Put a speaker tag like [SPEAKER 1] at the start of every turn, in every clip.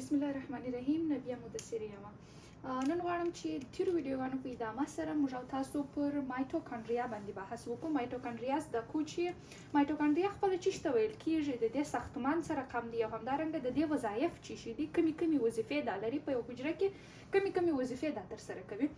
[SPEAKER 1] بسم الله الرحمن الرحیم. نبیه مدثر یم. نن غواړم چې تیرو ویډیوګانو په ادامه سره موږ او تاسو پر مایټوکانډریا باندې بحث وکړو. مایټوکانډریا زده کو چې مایټوکانډریا خپله چیش ته ویل کیږي، د دې ساختمان څه رقم دی او همدارنګه د دې وظایف چی شي دي، کمی کمی وظیفې دا لري، په یو حجره کې کمی کمی وظیفې دا ترسره کوي.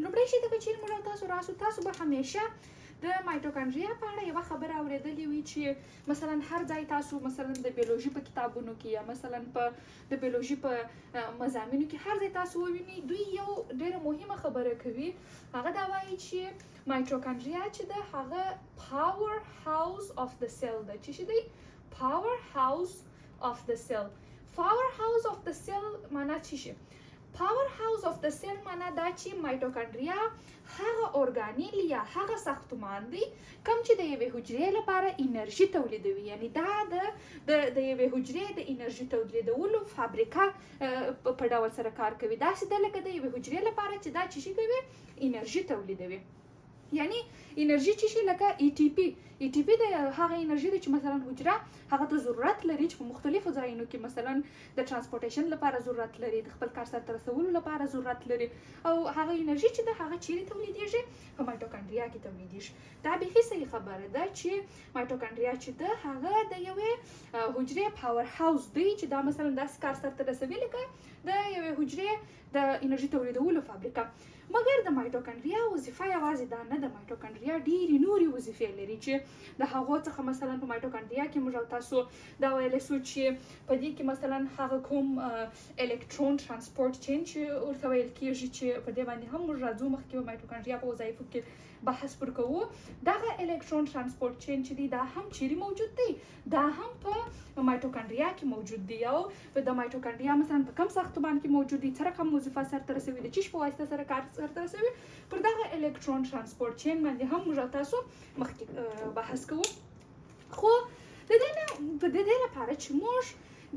[SPEAKER 1] لومړی شي ته که چیرې موږ او تاسو راسو، تاسو به همیشه د مایټوکانډریا په اړه یوه خبره اورېدلې وي چې مثلا هر ځای تاسو مثلا د بیولوژي په کتابونو کې یا مثلا په د بیولوژي په مضامینو کې هر ځای تاسو ووینئ، دوی یو ډېره مهمه خبره کوي. هغه دا وایي چې مایټوکانډریا چې ده، هغه power house of the cell ده. چې دی power house of the cell. Power house of the cell معنا څه شي؟ Power house of the cell معنا دا چې مایټوکانډریا هغه اورګانیل یا هغه ساختمان دی کوم چې د یوې حجرې لپاره انرژي تولیدوي، یعنی دا د یوې حجرې د انرژي تولیدولو فابریکه په ډول سره کار کوي. داسې ده لکه د یوې حجرې لپاره چې دا چې شي کوي، انرژي تولیدوي. یعنی انرژي چې شي، لکه ای ټي پي. ای ټي پي د هغه انرژي ده چې مثلا حجره هغه ته ضرورت لري چې په مختلفو ځایونو کې، مثلا د transportation لپاره ضرورت لري، د خپل کار سرته رسولو لپاره ضرورت لري، او هغه انرژي چې ده، هغه چیرې تولیدېږي؟ په مایټوکانډریا کې تولیدېږي. دا بیخي صحیح خبره ده چې مایټوکانډریا چې ده، هغه د یوې حجرې power house دی چې دا مثلا داسې کار سرته رسوي لکه د یوې حجرې د انرژي تولیدولو فابریکه. مګر د مایټوکانډریا وظیفه یوازې دا نه ده. مایټوکانډریا ډېرې نورې وظیفې لري چې د هغو څخه مثلا په مایټوکانډریا کې موږ او تاسو دا ویلی سو چې په دې کې مثلا هغه کوم electron transport chain چې ورته ویل کیږي، چې په دې باندې هم موږ راځو، مخکې په مایټوکانډریا په وظایفو کې بحث پر کوو. دغه electron transport chain چې دی، دا هم چیرې موجود دی؟ دا هم په مایټوکانډریا کې موجود دی. او د مایټوکانډریا مثلا په کم ساختمان کې موجود دی، څه رقم وظیفه سرته رسوي، د چیش په واسطه سره کار سرته رسوي، پر دغه electron transport chain باندې هم موږ تاسو مخکې بحث کوو. خو د دې نه د دې لپاره چې موږ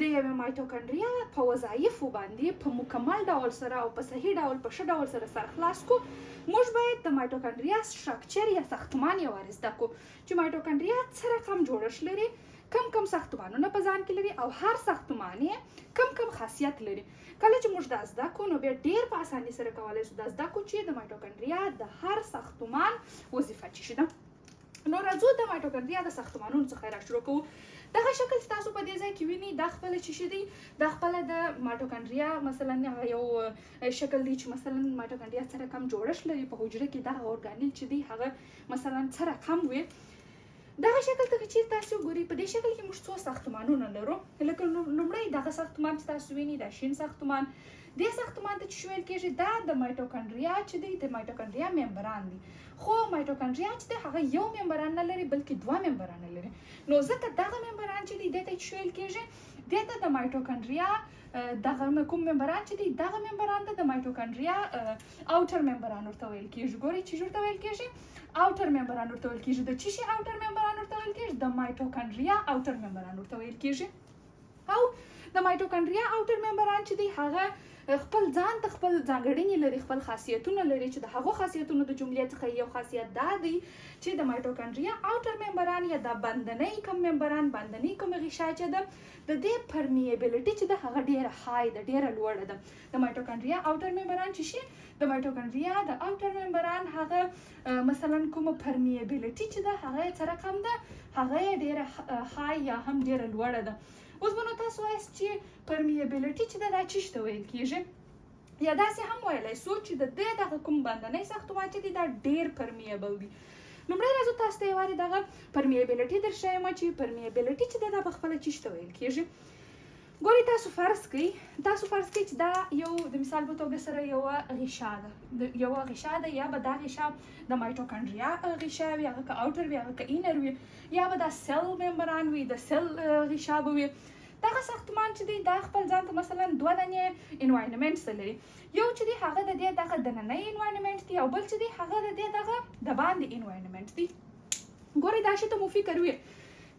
[SPEAKER 1] د یوې مایټوکانډریا په وظایفو باندې په مکمل ډول سره او په صحیح ډول، په ښه ډول سره سر خلاص کو، موږ باید د مایټوکانډریا structure یا ساختمان یوارې زده کو چې مایټوکانډریا څه رقم جوړښت لري، کم کم ساختمانونه په ځان کې لري او هر ساختمان یې کم کم خاصیت لري. کله چې موږ دا زده کو، نو بیا ډیر په اسانۍ سره کولای شو دا زده کو چې د مایټوکانډریا د هر ساختمان وظیفه څه ده. نو راځو، د مایټوکانډریا د ساختمانونو څخه را شروع کوو. دغه شکل چې تاسو په دې ځای کې وینئ، دا خپله څه شی دی؟ دا خپله د مایټوکانډریا مثلا هغه یو شکل دی چې مثلا مایټوکانډریا څه رقم جوړښت لري، په حجره کې دغه اورګانیل چې دی، هغه مثلا څه رقم وي. دغه شکل ته که چیرې تاسو وګورئ، په دې شکل کې موږ څو ساختمانونه لرو. لکه لومړی دغه ساختمان چې تاسو وینئ، دا شین ساختمان، دې ساختمان ته چې ویل کېږي، دا د مایټوکانډریا چې دی، د مایټوکانډریا ممبران دی. خو مایټوکانډریا چې دی، هغه یو ممبران نه لري، بلکې دوه ممبران لري. نو ځکه دغه ممبران چې دی، دې ته چې ویل کېږي، دې ته د مایټوکانډریا دغه کوم ممبران چې دی، دغه ممبران ته د مایټوکانډریا outer membrane ورته ویل کېږي. ګورئ چې ورته ویل کېږي، outer membrane ورته ویل کېږي. د چی شي outer membrane ورته ویل کېږي؟ د مایټوکانډریا outer membrane ورته ویل کېږي. او د مایټوکانډریا outer membrane چې دی، هغه خپل ځان ته خپل ځانګړنې لري، خپل خاصیتونه لري چې د هغو خاصیتونو د جملې څخه یو خاصیت دا دی چې د مایټوکانډریا outer membrane یا د باندنۍ کوم ممبران، باندنۍ کوم غشا چې ده، د دې permeability چې ده، هغه ډیره high ده، ډیره لوړه ده. د مایټوکانډریا outer membrane چې شي، د مایټوکانډریا د outer membrane هغه مثلا کومه permeability چې ده، هغه یې څه رقم ده؟ هغه یې ډیره high یا هم ډیره لوړه ده. اوس به نو تاسو وایاست چې permeability چې ده، دا چیش ته ویل کیږي؟ یا داسې هم ویلی سو چې د دې دغه کوم باندنی ساختمان چې دی، دا ډیر permeable دی. لومړی راځو، تاسو ته یوارې دغه permeability در ښیم چې permeability چې ده، دا په خپله چیش ته ویل کیږي. ګورئ، تاسو فرض کړئ چې دا یو د مثال په توګه سره یوه غشا ده، یوه غشا ده. یا به دا غشا د مایټوکانډریا غشا وي، هغه که outer وي، هغه که inner وي، یا به دا cell membrane وي، د cell غشا به وي. دغه ساختمان چې دی، دا خپل ځان ته مثلا دوه دانې environment لري. یو چې دی، هغه د دې دغه دننی environment دی او بل چې دی، هغه د دې دغه د باندې environment دی. ګورئ، دا شی ته مو فکر وي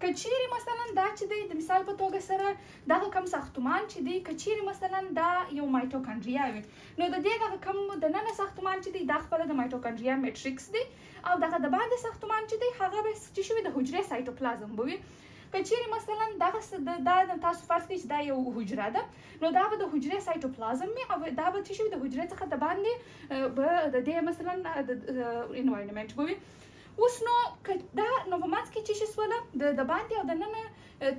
[SPEAKER 1] که چیرې مثلا دا چې دی، د مثال په توګه سره دغه کم ساختمان چې دی، که چیرې مثلا دا یو مایټوکانډریا وي، نو د دې دغه کم دننه ساختمان چې دی، دا خپله د مایټوکانډریا matrix دی او دغه د باندې ساختمان چې دی، هغه به چې شوي، د حجرې سایټوپلازم به وي. که چیرې مثلا دغه دا تاسو فرض کړئ چې دا یو حجره ده، نو دا به د حجرې سایټوپلازم وي او دا به څه شي د حجرې څخه د باندې به د دې مثلا د environment به وي. اوس نو که دا نو په منځ کې څه شي سوله د باندې او د ننه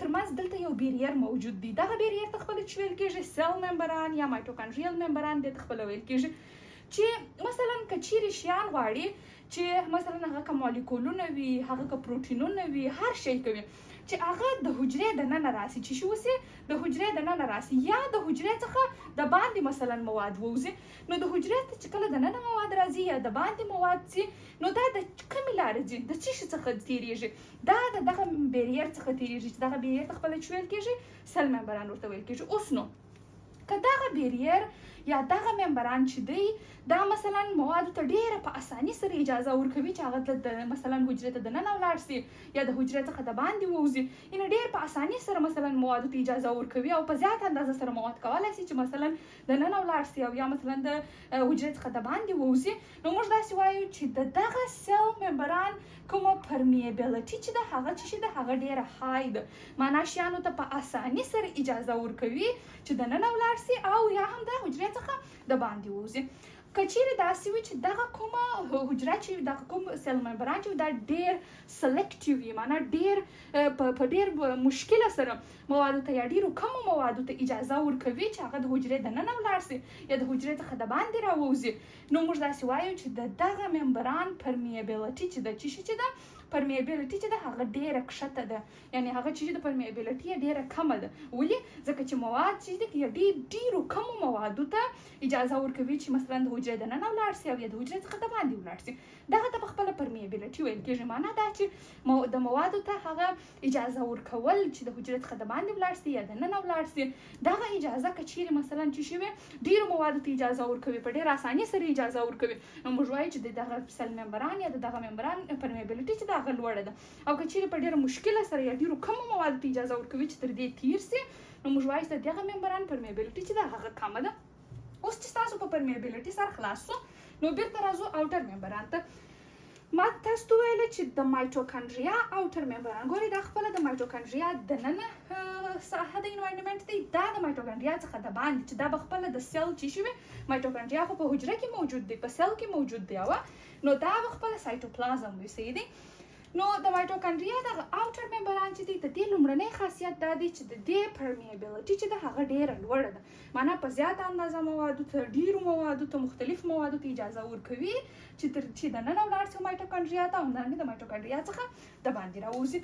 [SPEAKER 1] ترمنځ دلته یو barrier موجود دی. دغه barrier ته خپله چې ویل کېږي cell membrane یا mitochondrial membrane دې ته خپله ویل کېږي. چې مثلا که چیرې شیان غواړي چې مثلا هغه که مالیکولونه وي، هغه که پروتینونه وي، هر شی کوي چې هغه د حجرې د ننه راسي، چې شي وسي د حجرې د ننه راسي یا د حجرې څخه د باندې مثلا مواد ووځي، نو د حجرې ته چې کله د ننه مواد راځي یا د باندې مواد ځي، نو دا د کومې لارې ځي، د څه شي څخه تیریږي؟ دا د دغه barrier څخه تیریږي چې دغه barrier ته خپله چې ویل کېږي cell membrane ورته ویل کېږي. اوس نو که دغه barrier یا دغه membrane چې دی دا مثلا موادو ته ډیره په اساني سره اجازه ورکوي چې هغه د مثلا حجرې ته دننه ولاړ سي یا د حجرې څخه د باندې ووځي، یعنې ډیر په اساني سره مثلا موادو ته اجازه ورکوي او په زیاته اندازه سره مواد کولای سي چې مثلا دننه ولاړ سي او یا مثلا د حجرې څخه د باندې ووځي، نو موږ داسې وایو چې د دغه cell membrane کومه permeability چې ده هغه چې ده هغه ډیره high ده، معنا شیانو ته په اساني سره اجازه ورکوي چې دننه ولاړ سي او یا هم د حجرې څخه د باندې ووځي. که چیرې داسې وي چې دغه کومه حجره چې دغه کوم cell membrane چې دا ډیر selective وي، معنا ډیر په ډیر مشکله سره موادو ته یا ډیرو کمو موادو ته اجازه ورکوي چې هغه د حجرې دننه ولاړ سي یا د حجرې څخه د باندې راووځي، نو موږ داسې وایو چې د دغه membrane permeability چې ده چې شي چې ده permeability چې ده هغه ډیره کښته ده، یعنې هغه چې د permeability یې ډیره کمه ده. ولې؟ ځکه چې مواد چې دي یا ډیرو کمو موادو ته اجازه ورکوي چې مثلا د حجرې دننه ولاړ سي او یا د حجرې څخه د باندې ولاړ سي، دغه ته په خپله permeability ویل کېږي. معنا دا چې د موادو ته هغه اجازه ورکول چې د حجرې څخه د باندې ولاړ سي یا دننه ولاړ سي، دغه اجازه که چیرې مثلا چې شي ډیرو موادو ته اجازه ورکوي، په ډیره اساني سره اجازه ورکوي، نو موږ وایو چې د دغه cell membrane یا د دغه membrane permeability چې ده هغه لوړه ده. او که چیرې په ډیره مشکله سره یا ډیرو کمو موادو ته اجازه ورکوي چې تر دې تیر سي، نو موږ وایو چې د دغه membrane permeability چې ده هغه کمه ده. اوس چې ستاسو په permeability سر خلاص سو، نو بیرته راځو outer membrane ته. ما تاسو ته وویل چې د mitochondria outer membrane، ګورئ دا خپله د mitochondria دننه ساحه د environment دی، دا د mitochondria څخه د باندې چې دا به خپله د cell چې شي وي، mitochondria خو په حجره کې موجود دی، په cell کې موجود دی، او نو دا به خپله cytoplasm وي، صحیح دی. نو د mitochondria دغه outer membrane چې دی د دې لومړنی خاصیت دا دی چې د دې permeability چې ده هغه ډیره لوړه ده، معنا په زیاته اندازه موادو ته، ډیرو موادو ته، مختلف موادو ته اجازه ورکوي چې تر چې دننه ولاړ سي mitochondria ته او همدارنګه د mitochondria څخه د باندې راووځي.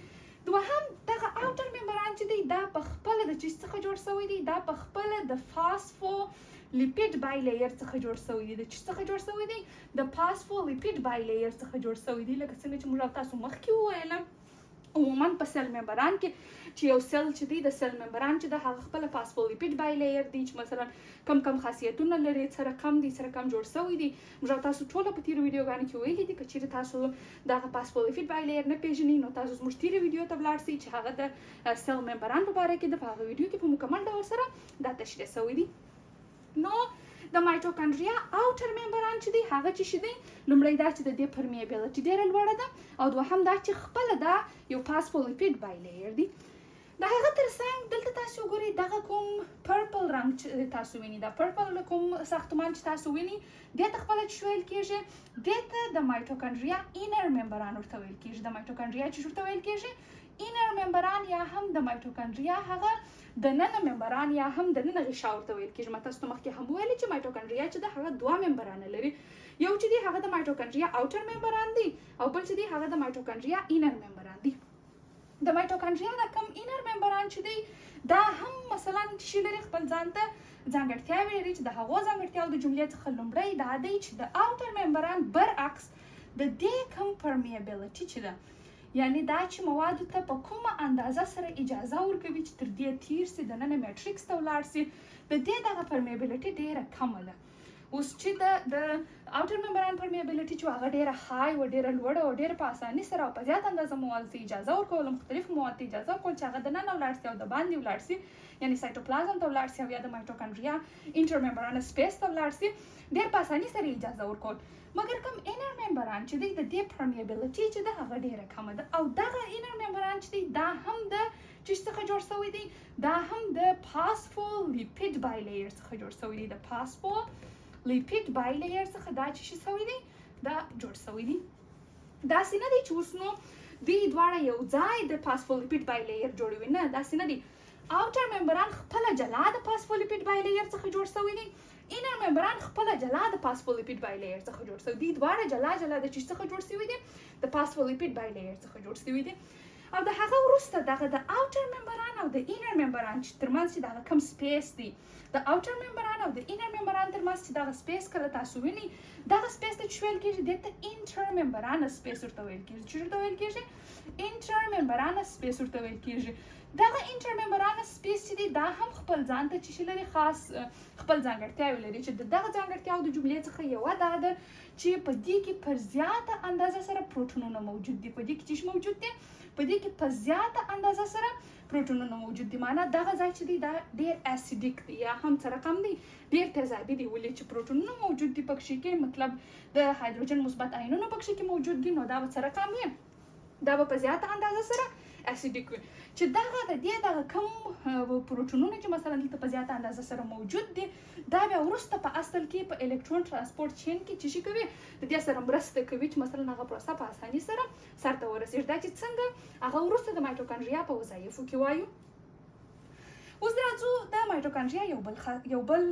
[SPEAKER 1] دوهم دغه outer membrane چې دی دا په خپله د چیز څخه جوړ سوی دی، دا په خپله د phospholipid bilayer څخه جوړ سوی دی. د چیز څخه جوړ سوی دی؟ د phospholipid bilayer څخه جوړ سوی دی. لکه څنګه چې موږ تاسو مخکې وویل عموما په cell membrane کې چې یو cell چې دی د cell membrane چې ده هغه خپله phospholipid bilayer دی چې مثلا کم کم خاصیتونه لري، څه رقم دی، څه رقم جوړ سوی دی. موږ تاسو ټوله په تیرو ویډیوګانو کې ویلي دي، که چیرې تاسو دغه phospholipid bilayer نه پیژنئ نو تاسو زموږ تیرې ویډیو ته ولاړ سئ چې هغه د cell membrane په باره کې ده، په هغه ویډیو کې په مکمل ډول سره دا تشریح سوی دی. نو د mitochondria outer membrane چې دی هغه چې شي دی، لومړی دا چې د دې permeability ډیره لوړه ده او دوهم دا چې خپله دا یو phospholipid bilayer دی. د هغه ترڅنګ دلته تاسو وګورئ دغه کوم purple رنګ چې تاسو وینئ، دا purple کوم ساختمان چې تاسو وینئ دې ته خپله چې ویل کېږي، دې ته د mitochondria inner membrane ورته ویل کېږي. د mitochondria چې ورته ویل کېږي inner membrane یا هم د mitochondria هغه دننه membrane یا هم دننه غشا ورته ویل کېږي. ما تاسو ته مخکې هم وویل چې mitochondria چې ده هغه دوه membrane لري، یو چې دی هغه د mitochondria outer membrane دی او بل چې دی هغه د mitochondria inner membrane دی. د mitochondria د کوم inner membrane چې دی دا هم مثلا چې لري خپل ځان ته ځانګړتیاوې لري چې د هغو ځانګړتیاو د جملې څخه لومړی دا دی چې د outer membrane برعکس د دې کوم permeability چې ده، یعنی دا چې موادو ته په کومه اندازه سره اجازه ورکوي چې تر دې تیر سي، دننه matrix ته ولاړ سي، د دې دغه permeability ډیره کمه ده. اوس چې د outer membrane permeability چې هغه ډیره high و، ډیره لوړه او ډیره په اساني سره او په زیاته اندازه مواد ته اجازه ورکول، مختلف مواد ته اجازه ورکول چې هغه دننه ولاړ سي او د باندې ولاړ سي، یعنی cytoplasm ته ولاړ سي او یا د mitochondria intermembranous space ته ولاړ سي، ډیر په اساني سره اجازه ورکول. مګر کوم inner membrane چې دی، د دې permeability چې ده هغه ډیره کمه ده. او دغه inner membrane چې دی دا هم د چی څخه جوړ شوی دی؟ دا هم د phospholipid bilayer څخه جوړ شوی دی. د phospholipid bilayer څخه دا چې شوی دی، دا جوړ شوی دی. داسې نه دی چې اوس نو دوی دواړه یو ځای د phospholipid bilayer جوړوي، نه، داسې نه دی. Outer membrane خپله جلا د phospholipid bilayer څخه جوړ شوی دی، inner membrane خپله جلا د phospholipid bilayer څخه جوړ شوی دی. دواړه جلا جلا د چی څخه جوړ شوي دي؟ د phospholipid bilayer څخه جوړ شوي دي. او د هغه وروسته دغه د outer membrane او د inner membrane چې ترمنځ چې دغه کوم space دی، د outer membrane او د inner membrane ترمنځ چې دغه space کله تاسو وینئ، دغه space ته چې ویل کېږي، دې ته intermembranous space ورته ویل کېږي. چې ورته ویل کېږي؟ Intermembranous space ورته ویل کېږي. دغه intermembranous space چې دی دا هم خپل ځان ته چې لري، خاص خپل ځانګړتیاوې لري، چې د دغه ځانګړتیاو د جملې څخه یوه دا ده چې په دې کې پر زیاته اندازه سره پروتونونه موجود دي. په دې کې چې موجود دي؟ په دې کې په زیاته اندازه سره پروتونونه موجود دي. معنا دغه ځای چې دی دا ډیر acidic دی یا هم څه رقم دی، ډیر تیزابي دی. ولې چې پروتونونه موجود دي پکښې کې، مطلب د هایدروجن مثبت آیونونه پکښې کې موجود دي، نو دا به څه رقم وي؟ دا به په زیاته اندازه سره acidic وي. چې دغه د دې دغه کوم پروتونونه چې مثلا دلته په زیاته اندازه سره موجود دي، دا بیا وروسته په اصل کې په electron transport chain کې چې شي کوي، د دې سره مرسته کوي چې مثلا هغه پروسه په اساني سره سرته ورسیږي. دا چې څنګه، هغه وروسته د مایټوکانډریا په وظایفو کې وایو. اوس راځو د مایټوکانډریا یو بل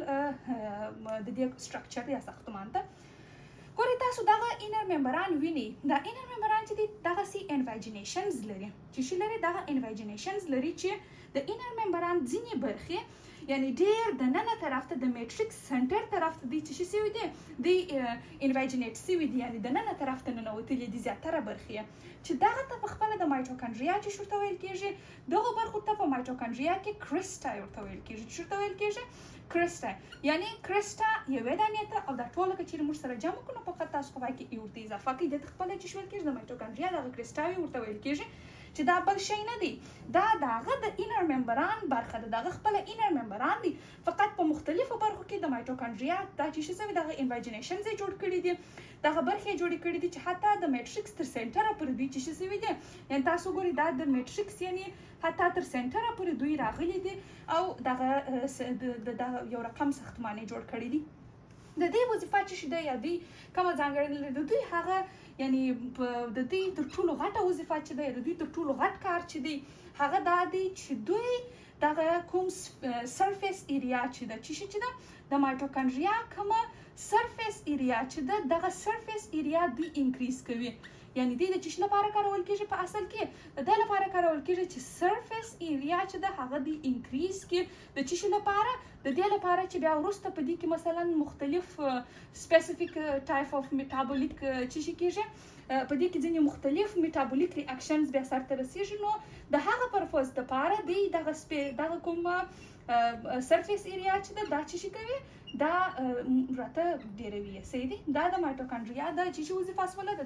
[SPEAKER 1] د دې structure یا ساختمان ته. ګورئ، تاسو دغه inner membrane وینئ. دا inner membrane چې دی دغسې invaginations لري. چې شي لري؟ دغه invaginations لري چې د inner membrane ځینې برخې، یعنی ډیر د ننه طرف ته، د matrix center طرف ته دی چې شي سوي دي، دی invaginate سوي دي، یعنی د ننه طرف ته ننوتلي دي زیاتره برخې، چې دغه ته په خپله د مایټوکانډریا چې ورته ویل کېږي، دغو برخو ته په مایټوکانډریا کې cristae ورته ویل کېږي. چې ورته ویل کېږي؟ Cristae، یعنی crista یوې دانې ته، او دا ټوله که چیرې موږ سره جمع کړو، فقط تاسو په پای کې ای ورته اضافه کړئ، دې ته خپله چې ویل کېږي، د مایټوکانډریا دغه cristae ورته ویل کېږي. چې دا بل شی نه دی، دا دغه د inner membrane برخه ده، دغه خپله inner membrane دی، فقط په مختلفو برخو کې د مایټوکانډریا دا چې شي دغه invaginations یې جوړ کړي دي، دغه برخې یې جوړې کړي دي چې حتی د matrix تر center ه پورې دوی چې شي سوي دي. یعنی تاسو ګورئ، دا د matrix یعنی حتی تر center ه پورې دوی راغلي دي او دغه دغه یو رقم ساختمان یې جوړ کړی دي. د دې وظیفه چې ده یا دوی کومه ځانګړنه لري، د دوی هغه یعنی د دوی تر ټولو غټه وظیفه چې ده یا د دوی تر ټولو غټ کار چې دی هغه دا دی چې دوی دغه کوم surface area چې ده، چې شي چې ده، د مایټوکانډریا کومه surface area چې ده، دغه surface area دوی increase کوي. یعنی دوی د چیش لپاره کارول کیږي؟ په اصل کې د دې لپاره کارول کیږي چې surface area چې ده هغه دی increase کی. د چیش لپاره؟ د دې لپاره چې بیا وروسته په دې کې مثلا مختلف specific type of metabolic چې شي کیږي، په دې کې ځینې مختلف metabolic reactions بیا سرته رسیږي، نو د هغه purpose دپاره دی دغه دغه کوم surface area چې ده دا چې شي کوي، دا راته ډیروي. صحیح دی؟ دا د مایټوکانډریا د چې شي وظیفه سوله، د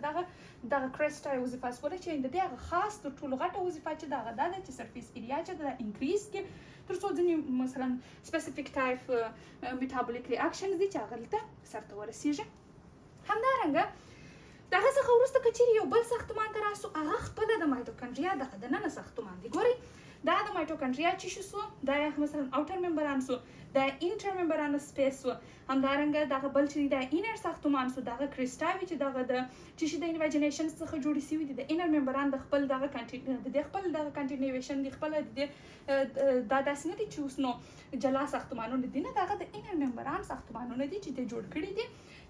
[SPEAKER 1] دغه cristae وظیفه سوله، چې د دې هغه خاص تر ټولو غټه وظیفه چې ده هغه دا ده چې surface area چې ده increase کړي، تر څو ځینې مثلا specific type metabolic reactions دي چې هغه دلته سرته ورسیږي. همدارنګه د هغه څخه وروسته که چیرې یو بل ساختمان ته راسو، هغه خپله د مایټوکانډریا دغه دننه ساختمان دی. ګورئ، دا د مایټوکانډریا چې شو سو، دا مثلا outer membrane سو، دا intermembranous space سو، همدارنګه دغه بل چې دا inner ساختمان سو، دغه cristae چې دغه د چې شي د invagination څخه جوړې سوي دي، د inner membrane د خپل دغه د دې خپل دغه continuation دی، خپل د دې دا داسې نه دي چې اوس نو جلا ساختمانونه دي، نه، دغه د inner membrane ساختمانونه دي چې د جوړ کړي دي،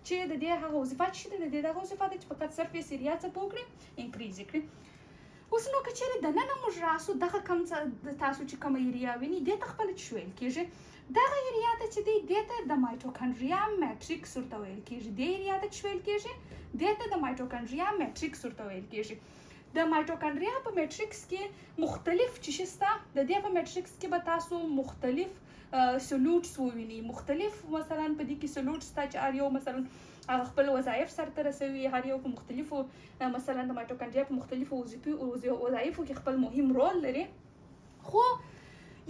[SPEAKER 1] چې د دې هغه وظیفه چې ده، د دې دغه وظیفه ده چې فقط surface area څه پوکړي، increase کړي. اوس نو که چیرې دننه موږ راسو، دغه کوم تاسو چې کومه area ویني، دې ته خپله چې ویل کېږي؟ دغه area ته چې دی، دې ته د mitochondria matrix ورته ویل کېږي. دې area ته چې ویل کېږي؟ دې ته د mitochondria matrix ورته ویل کېږي. د مایټوکانډریا په matrix کې مختلف چې شي سته. د دې په matrix کې به تاسو مختلف سولوټس ووینئ. مختلف مثلا په دې کې سولوټس ته چې هر یو مثلا هغه خپل وظایف سرته رسوي، هر یو په مختلفو مثلا د مایټوکانډریا په مختلفو وظایفو کې خپل مهم رول لري. خو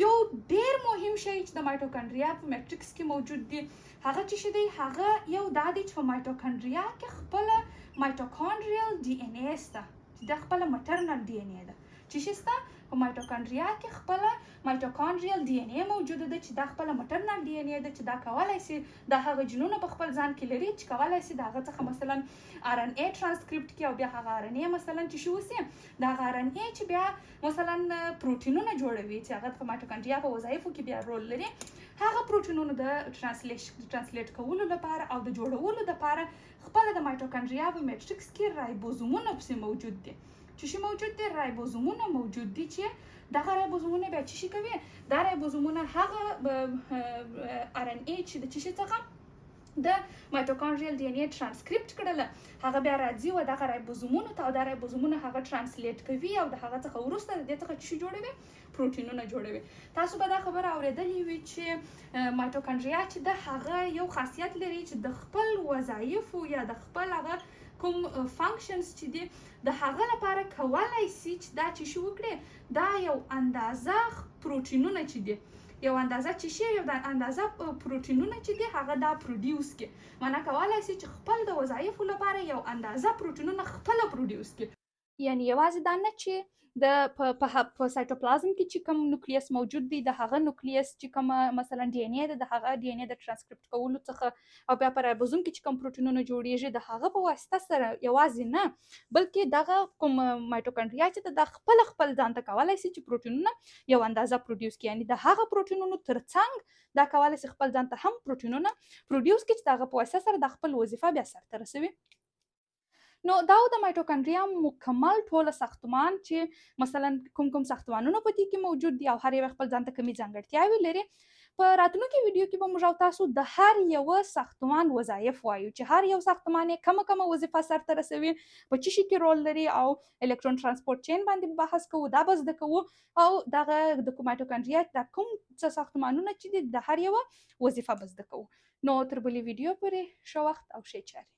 [SPEAKER 1] یو ډیر مهم شی چې د مایټوکانډریا په میټریکس کې موجود دی هغه چې دی، هغه یو دا دی چې په مایټوکانډریا کې خپله مایټوکانډریال ډي ان ای شته چې دا خپله مټرنل ډي ان ای ده. چې شي شته په مایټوکانډریا کې خپله مایټوکانډریال ډي ان ای موجوده ده چې دا خپله مټرنل ډي ان ای ده چې دا کولای شي دا هغه جینونه په خپل ځان کې لري چې کولای شي د هغه څخه مثلا آر ان ای ترانسکریپټ کړي او بیا هغه آر ان ای مثلا چې شي وسي د هغه آر ان ای چې بیا مثلا پروتینونه جوړوي چې هغه په مایټوکانډریا په وظایفو کې بیا رول لري، هغه پروتینونو د ترانسلیټ کولو لپاره او د جوړولو لپاره خپله د مایټوکانډریا په میټریکس کې رایبوزومونه پسې موجود دي. چې شي موجود دي؟ رایبوزومونه موجود دي چې دغه رایبوزومونه بیا چې شي کوي، دا رایبوزومونه هغه آر ان ای چې د چی څخه د مایټوکانډریال ډي ان ای ترانسکریپټ کړله هغه بیا راځي و دغه رایبوزومونو ته او دا رایبوزومونه هغه ترانسلیټ کوي او د هغه څخه وروسته د دې څخه چې جوړوي؟ پروتینونه جوړوي. تاسو به دا خبره اورېدلې وي چې مایټوکانډریا چې د هغه یو خاصیت لري چې د خپل وظایفو یا د خپل هغه کوم فانکشنز چې دي د هغه لپاره کولای سي چې دا چې شي وکړي، دا یو اندازه پروتینونه چې دي، یو اندازه چې شي، یو اندازه پروتینونه چې دي هغه دا پروډیوس کړي. معنا کولای سي چې خپل د وظایفو لپاره یو اندازه پروتینونه خپله پروډیوس کړي. یعنی یوازې دا نه چې د په په په سایټوپلازم کې چې کوم نوکلیس موجود دی، د هغه نوکلیس چې کوم مثلا ډي ان ای ده، د هغه ډي ان ای د ترانسکریپټ کولو څخه او بیا په رایبوزوم کې چې کوم پروتینونه جوړیږي د هغه په واسطه سره یوازې نه، بلکې دغه کوم مایټوکانډریا چې ده دا خپله خپل ځان ته کولای شي چې پروتینونه یو اندازه پروډیوس کړي. یعنی د هغه پروتینونو ترڅنګ دا کولای شي خپل ځان ته هم پروتینونه پروډیوس کړي چې د هغه په واسطه سره د خپل وظیفه بیا سرته رسوي. نو دا د مایټوکانډریا مکمل ټوله ساختمان چې مثلا کوم کوم ساختمانونه په دې کې موجود دي او هر یو خپل ځان ته کمی ځانګړتیاوې لري. په راتلونکي ویډیو کې به موږ او تاسو د هر یوه ساختمان وظایف وایو چې هر یو ساختمان یې کومه کومه وظیفه سرته رسوي، په څه شي کې رول لري او الکترون ترانسپورت چین باندې بحث کوو، دا به زده کوو او دغه د مایټوکانډریا دا کوم څه ساختمانونه چې دي د هر یوه وظیفه به زده کوو. نو تر بلې ویډیو پورې ښه وخت او ښې چارې.